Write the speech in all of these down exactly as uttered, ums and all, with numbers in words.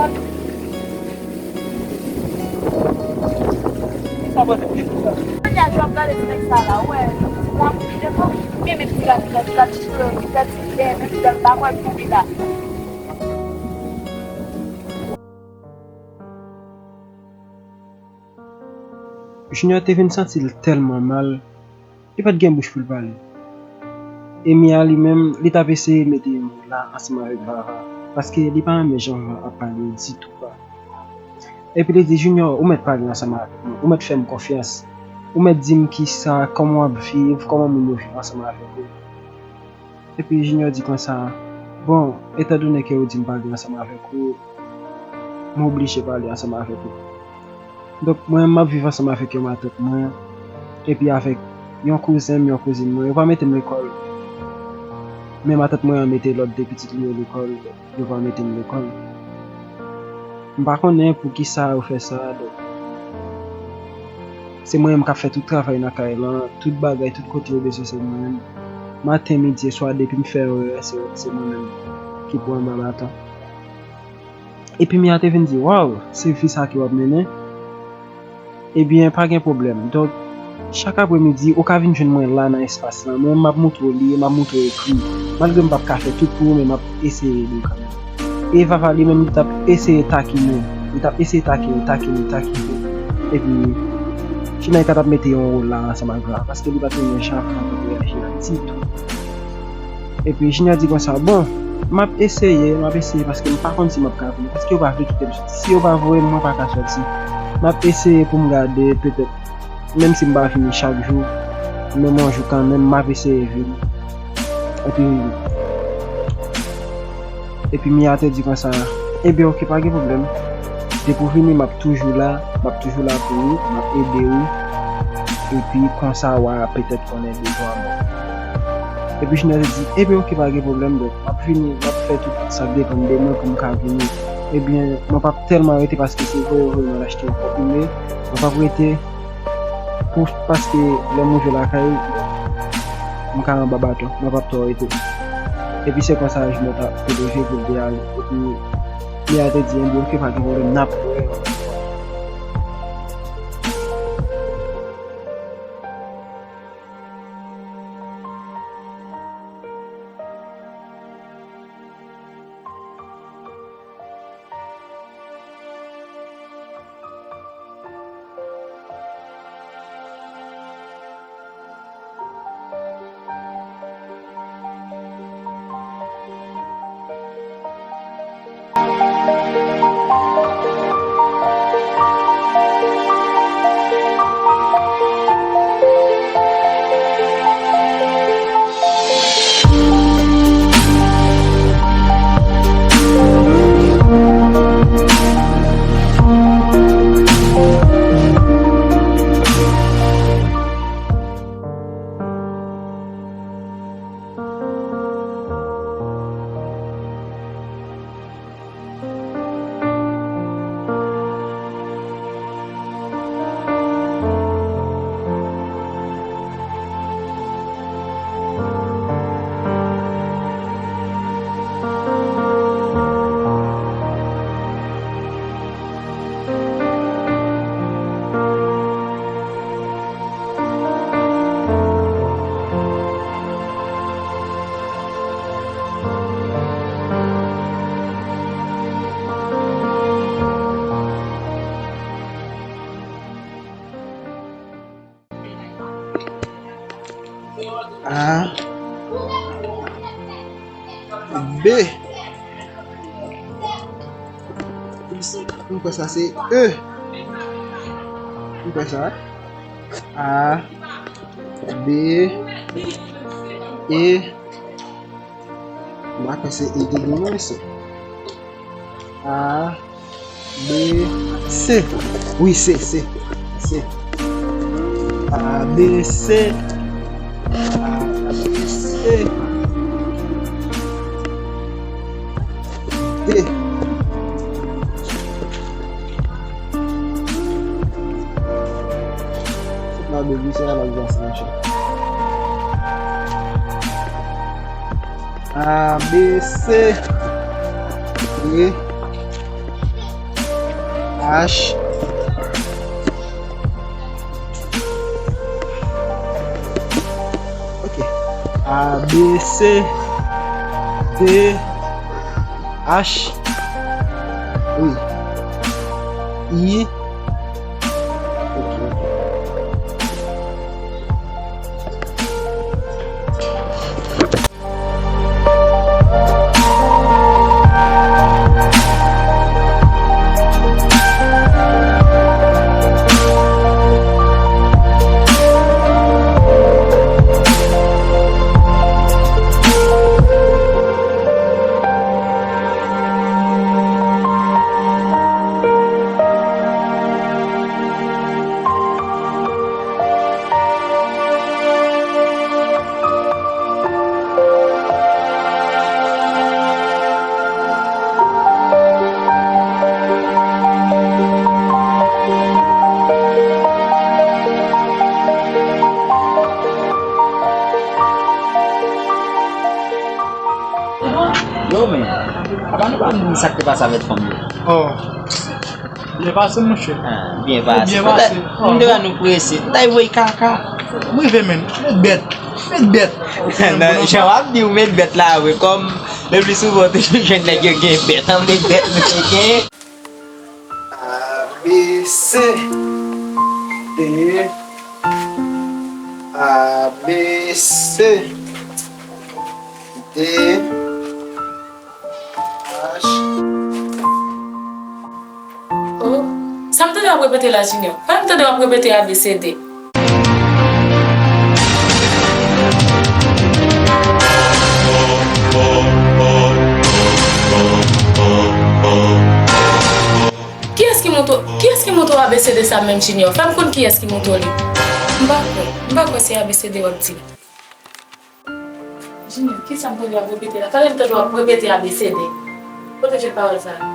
Kounye a, jan w ap gade ti nèg sa la, w wè, la, depi w gen menm ti rad, ti rad, ti rad, ti rad, ti rad, ti rad, menm jan l pa wè pou li la. Junior te vin santi l tèlman mal, li pa t gen bouch pou l pale. E Mia li menm, li t ap eseye mete yon mo la ansanm avèk Vava, paske li pa renmen jan Vava ap pale ditou pa. Epi li di, Junior, ou mèt pale ansanm avèk mwen, ou mèt fè m konfyans, ou mèt di m kisa, kòman w ap viv, kòman moun yo viv ansanm avèk ou. Epi Junior di konsa, bon, etandone ke ou di m pale ansanm avèk ou, m oblije pale ansanm avèk ou. Donk, mwen, m ap viv ansanm avèk yon matant mwen, epi avèk yon kouzen m, yon kouzin mwen. Yo pa mete m lekòl. Men matant mwen an mete lòt de pitit li yo lekòl, yo pa mete m lekòl. M pa konnen poukisa yo fè sa, donk, se mwen menm k ap fè tout travay nan kay lan, tout bagay, tout kote yo bezwen, se mwen menm. Maten, midi e swa, depi m fè orè, se, se mwen menm ki pou anba baton. Epi Mia te vin di, waw, se vi sa ke w ap mennen? Ebyen, pa gen pwoblèm. Donk, chak apremidi, ou ka vin jwenn mwen la nan espas lan. Mwen, m ap montre w li, m ap montre w ekri. Malgre m p ap ka fè tout pou ou, men m ap eseye ede w kanmenm. E Vava li menm, li t ap eseye takine. Li t ap eseye takine, takine, takine. Epi, finalman, li pa t ap mete yon wola ansanm ak Vava, paske li pa t renmen jan Vava t ap reyaji la ditou. Epi Junior di konsa, bon, m ap eseye, m ap eseye paske m pa konn si m ap ka vini, paske yo pa vle kite m soti. Si yo pa voye m, mwen pa ka soti. M ap eseye pou m gade, petèt, menm si m pa vini chak jou, men yon jou kanmenm, m ap eseye vini. Epi, epi Mia te di konsa, ebyen, oke, pa gen pwoblèm. Depi w vini, m ap toujou la, m ap toujou la pou ou, m ap ede ou. Epi konsa, w a petèt konnen bezwen mwen. Epi Junior te di, ebyen, oke, pa gen pwoblèm, donk, m ap vini, m ap fè tout sa k depann de mwen pou m ka vini. Ebyen, mwen p ap tèlman rete paske se voye, voye mwen achte yon konprime, mwen p ap rete pou, paske lè m rive lakay, m ka anba baton, mwen p ap twò rete. Epi se konsa, Junior ta, te leve pou l te ale. Epi, Mia te di, ebyen, oke, pa gen pwoblèm, n ap wè. A, B. M kwè sa se E. M kwè sa. A, B, E. M pa kwè se E ki gen non, mesye. A, B, C. Wi, C, C, C. A, B, C. A, B, C. D. Fòk la bèl wi, se la l ap glase, monchè. A, B, C, E, H. Ok. A, B, C, D, H. Wi. I. Ok, ok. Yo, men, apa nou pa di sa k te pase avèk fanm yo? Oh. Byen pase, monchè. Ah, byen pase. Byen pase. Moun te wè nou prese. Nou ta voye kaka. M rive, men. Met bèt. Met bèt. Nan, jan w ap di, ou met bèt la vre. Kòm le pli souvan, ou toujou jwenn nèg yo gen bèt. An, met bèt, nou te gen. A, B, C, D. A, B, C, D, H. Oh, sa m tande w ap repete la, Junior? Fè m tande w ap repete A B C D. Kiyès ki montre, kiyès ki montre w A B C D sa menm, Junior? Fè m konn kiyès ki montre w li. M pa kwè, m pa kwè se A B C D w ap di. Junior, kisa m tande w ap repete la? Talè m tande w ap repete A B C D. Kote w jwenn pawòl sa a?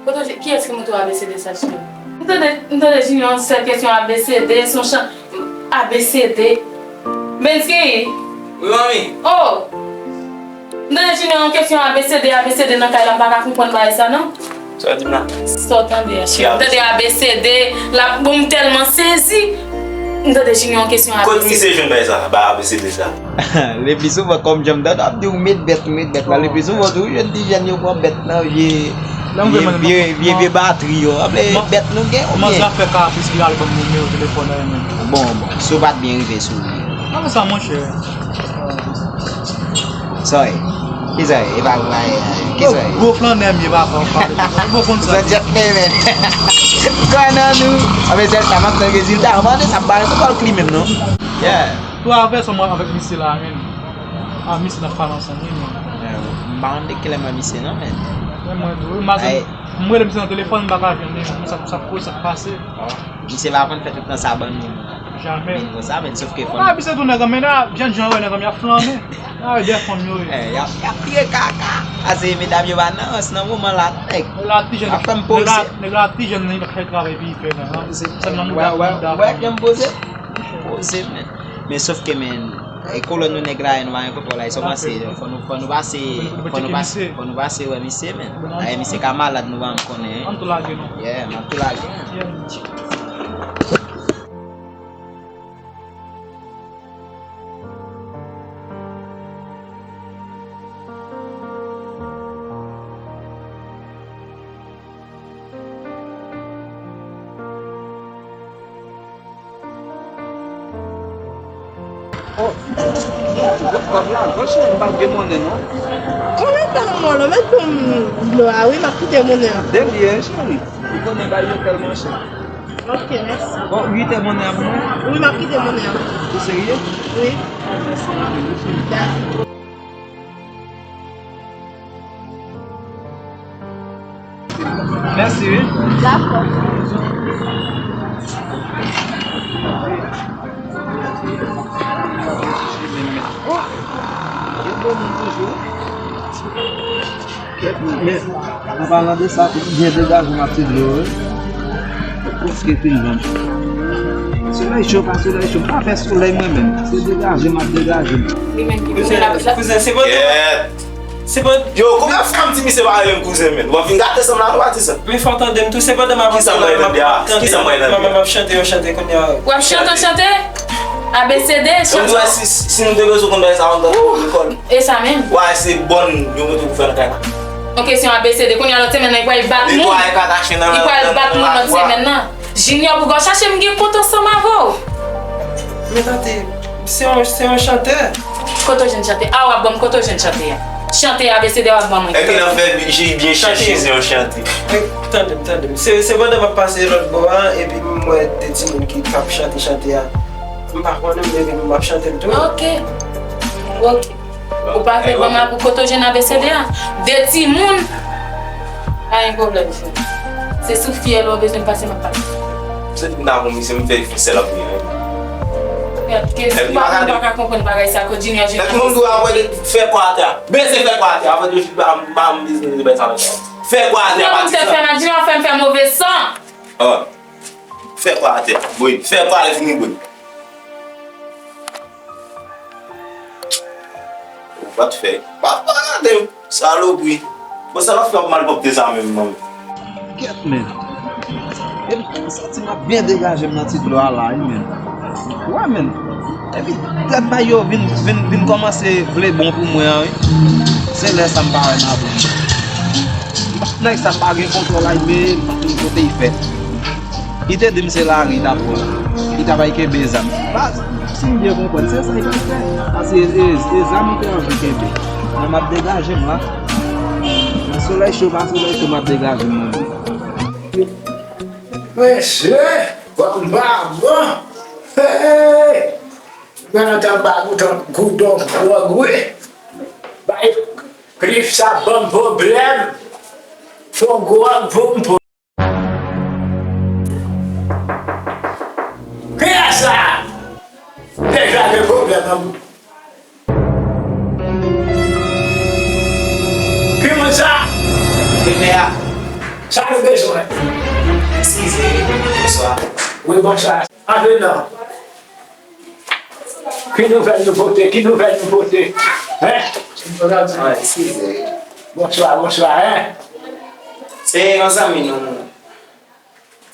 Kote w jwenn, kiyès ki montre w A B C D sa, Junior? M tande, m tande Junior, yon sèl kesyon A B C D, se yon chan-, A B C D. Bensky! Wi, manmi. Oh! M tande Junior, yon kesyon A B C D, A B C D nan kay la, m pa ka konprann bagay sa, non. Sa w di m la? Sa w tande a, cheri. M tande A B C D, l ap, bon, m tèlman sezi. M tande Junior yon kesyon A B C D. Kot misye jwenn bagay sa, bay A B C D sa? Le pli souvan, kòm jan m tande w ap di, ou met bèt, ou met bèt la. Le pli souvan, tou, jèn ti jèn yo pran bèt nan vye, vye, vye, vye, vye batri yo. Ap le bèt nou gen, oubyen? Manzè ap fè ka plis ki albòm nimewo telefòn nan men. Bon, bon, si w pa t byen rive sou li. Nan sa, monchè. Sa w ye? Kisa w ye? E pa, e pa, e, kisa w ye? Gwo flannè m ye, papa, w pale konsa. Ou se jet men, men. Kwa nan nou. Anben, sèl sa, m ap tann rezilta. Mande sa, m pa, se pa w kli menm, non. Yeah. Travèse mwen avèk misye la, men. A, misye n ap pale ansanm, wi, men. Yeah, m pa konn de kilè m wè misye, non, men. Men mwen tou, wi, m pa, m rele misye nan telefòn, m pa ka jwenn li, men sa, sa, sa k pase. Misye pa konn fè tout tan sa ban nou. Jamè. Vin konsa, men sòf ke fò n. Ah, misye tou nèg an, men la, jèn jan yo wè nèg an, y ap flanmen. Ah, de fanm yo ye. Eh, y ap, y ap tire kaka. Ase medam yo pa nan rans nan moman la, non, nèg. Nèg la ti jèn, ap fè m poze. Nèg la, nèg la ti jèn nan, li pa fè travay pi fè la, non. Se, se nan mouda, wè, wè, mouda wè, fanm. Jan m poze. Poze, men. Men sòf ke, men, e kolòn nou nèg la, nou pa gen kontwòl la, e sa w panse, fò nou, fò nou pase, fò nou pase, fò nou pase wè misye, men. Ayè, misye ka malad, nou pa janm konnen, hein. Ann tou lage, non. Yeah, n ap tou lage, hein. Yeah. Oh, kòb la, gòch, m pa gen monnen, non. Ou mèt ba m monnen, mèt ban m dlo a, wi, m ap kite monnen an. Dènye, cheri. Ou konnen bagay yo tèlman chè. Ok, mèsi. Bon, ou kite monnen an pou mwen? Wi, m ap kite monnen an. Ou serye? Wi. Dakò. Mèsi, wi. Dakò. Oh, yo bon moun toujou. Men, an palan de sa, tou byen degaje m ap tire dlo, wi. Prèske fin vann. Solèy cho, pa solèy cho, m pa fè solèy mwen menm. Se degaje m ap degaje m. Kouzen, kouzen, se bon. Kèt. Se pa. Yo, kòman fè m di misye pa rele m kouzen, men? W ap vin gate sanm la, nou pa di sa. Men fò w tande m tou, se pandan m ap antre la, m ap tande, m ap chante yon chante kounye a. W ap chante yon chante? A B C D, chante. Si, si nou te bezwen konn bagay sa, nou t ap lekòl. E sa menm. Wa, se bòn yo mete pou fè nan kay la. Ok, se yon A B C D. Kounye a, lòt semèn nan, li pral bat moun. Li pral bat moun lòt semèn nan. Junior, pou w chache m gen kont ansanm avè w. Men tande, se yon, se yon chantè. Kote w jwenn chante a? W ap ban m kote w jwenn chante a. Chante A B C D w ap ban mwen. Epi l ap fè byen chèche se yon chante. Tande m, tande m. Se, se pandan m ap pase lòt bò a, epi m wè de timoun ki t ap chante chante a. M pa konnen, men epi m ap chante l tou. Ok. Ok. Ou pa vle ban m pou kote w jwenn A B C D a? De timoun. Pa gen pwoblèm, frè. Se sou fyèl ou bezwen pase, m ap pase. Se tout nan misye m fè fisèl ap rive. Gad, ke si pa, m pa ka konprann bagay sa, kote Junior jwenn. Lè moun dwe ap wè fè kwa atè. Bese fè kwa atè. Avan de jit ba m, ba m bizniz de bay sa. Fè kwa atè. Junior, m te fè mal, Junior fè m fè move san. Oh. Fè kwa atè. Bwe. Fè kwa lè fini bwe. Ou pa t fè. Pa, pa gade m. Salopri. Bon, sa l ap fè ap malpwòpte sa menm, non. Kèt, men. Epi, m santi m ap byen degaje m nan ti dlo a la, wi, men. Wè, men. Epi, tèt bay yo vin, vin, vin kòmanse vle bon pou mwen an, wi. Se lè sa m pa wè nan bon. Nèg sa pa gen kontwòl a, men m pa konn kote l fèt. Li te di m se lari l t ap pran. Li ta bay kenbe zam. Baz, si m byen konprann, se sa li t ap fè. Paske e, e, e zam li te anvi kenbe. Mwen m ap degaje m la. Nan solèy cho pa solèy cho, m ap degaje m nan. Mesye, kòm pa bon. Hey! Mwen nan tan ba gouton, gouton pwòg wi. Bay Cliff sa ban m pwoblèm. Fon gwòg pou m pran. Kiyès sa? Deja gen pwoblèm nan. Ki moun sa? Pepè a. Sa nou bezwen? Eskize, bonswa. Wi, bonswa. Antre non. Ki nouvèl nou pote? Ki nouvèl nou pote? Hein? Ah, eskize. Bonswa, bonswa, hein? Se yon zanmi nou.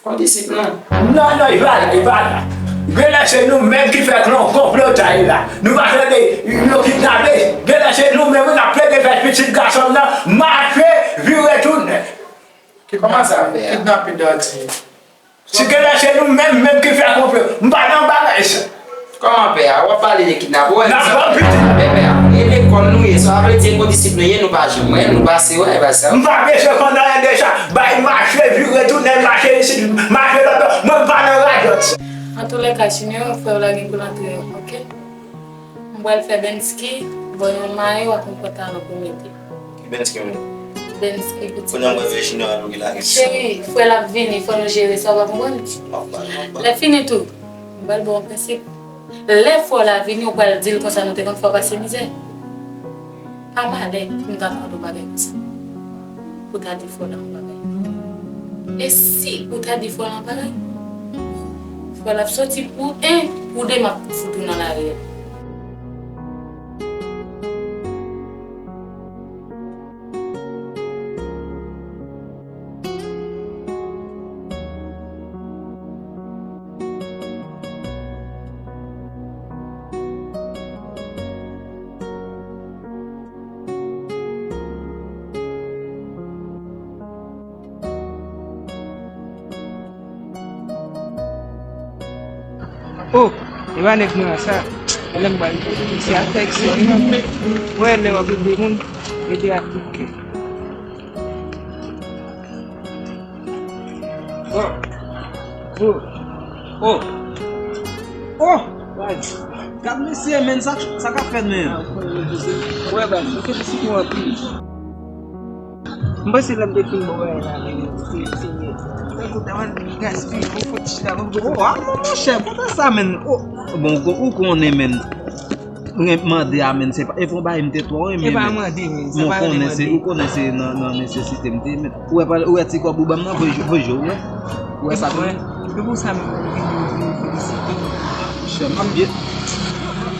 Kondisip nou. Non, non, li pa la, li pa la. Genlè se nou menm ki fè klon konplotay la. Nou pa tande yo kidnape. Genlè se nou menm wi k ap plede fè pitit gason m nan mache vire tounen. Kòman sa? Kidnape dati. Si genlè se nou menm, menm ki fè konplo, m pa nan bagay sa. Kòman pè a? W ap pale de kidnap, w wè. N ap ban pitit. Men pè a, e lekòl nou ye, sa vle di e kondisip nou ye, nou pa janm wè, nou pase wè, e pa sa. M pa bezwen konn anyen de sa. Bay mache, vire tounen, mache isit, mache lòt bò. Mwen m pa nan radòt. Antoulèka, Junior, frè w la gen pou l antre, ok? M pral fè Bensky ba w yon mayo ak yon pantalon pou mete. Ki Bensky menm? Bensky pitit. Kounye a m wè Virginie ap lage. Cheri, frè l ap vini, fò nou jere sa, w pa konprann? M ap ba l, m ap ba l. Lè fini tou, m pral ba w yon prensip. Lè frè w la vini, ou pral di l konsa nou te konn fè w pase mizè. Pa malè pou m ta mande w bagay konsa. Pou w ta di frè w la yon bagay. E si ou ta di frè w la yon bagay, frè w la ap soti pou en, pou de, m ap fout ou nan lari a. Oh, e pa nèg nwa sa. Lè m ba l, se a tèks li, non. Mwen, lè w ap ede moun, ede ak tout kè. Oh. Oh. Oh. Oh. Gad mesye, men, sa, sa k ap fèt, men. Wè, baz, mwen felisite w anpil. M panse lè m te fin bon bagay la, men, se, se, se, kote mwen gaspiye, bon, fò ti chita, bon, bon, oh, ah, non, monchè, kote sa, men? Oh, bon, ou ko-, ou konnen, men. Mwen mande a, men, se pa, e fon bagay m te twò renmen, men. E pa mande, men, se pa mande. Ou konnen se nan, nan nesesite m te, men. Ou wè, ou wè ti kòb ou ban m nan, voye, voye, ou wè. Ou wè sa tou? Wè. Se pou sa m vin, vin felisite w. Monchè, m ap byen.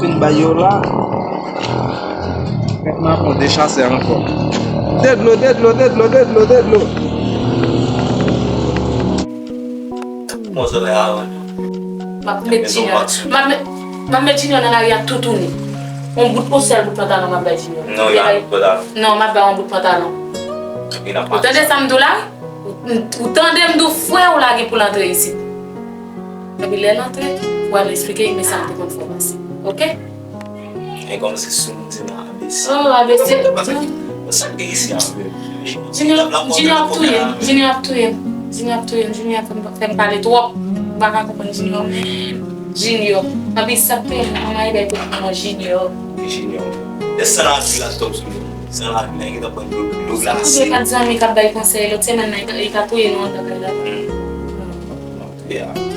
fin bay yo la. Mèt m ap pran de chasè ankò. De dlo, de dlo, de dlo, de dlo, de dlo. Yon sòlèy avan. M ap met Junior. M ap met, m ap met Junior nan lari a toutouni. Yon bout, yon sèl bout pantalon m ap bay Junior. Non, yon bout pantalon. Non, m ap bay yon bout pantalon. Ou tande sa m di w la? Ou tande m di w frè w la gen pou l antre isit. Epi lè l antre, w al eksplike li men sa m te konn fè w pase. Oke? E kòmsi sou m di nan A B C. Oh, A B C. Sa k gen isi a menm? Junior, Junior ap touye m. Junior ap touye m. Junior ap touye m. Junior fè m, fè m pale twòp. M pa ka konprann Junior menm. Junior. Anpi sa k touye m, manman e bay kote mwen Junior. Junior. E san lavi la tòp sou nou. San lavi la, gen tan pran dlo, dlo glase. Kat zanmi k ap bay konsèy, lòt semèn nan, li ka touye nou andan kay la. Yeah.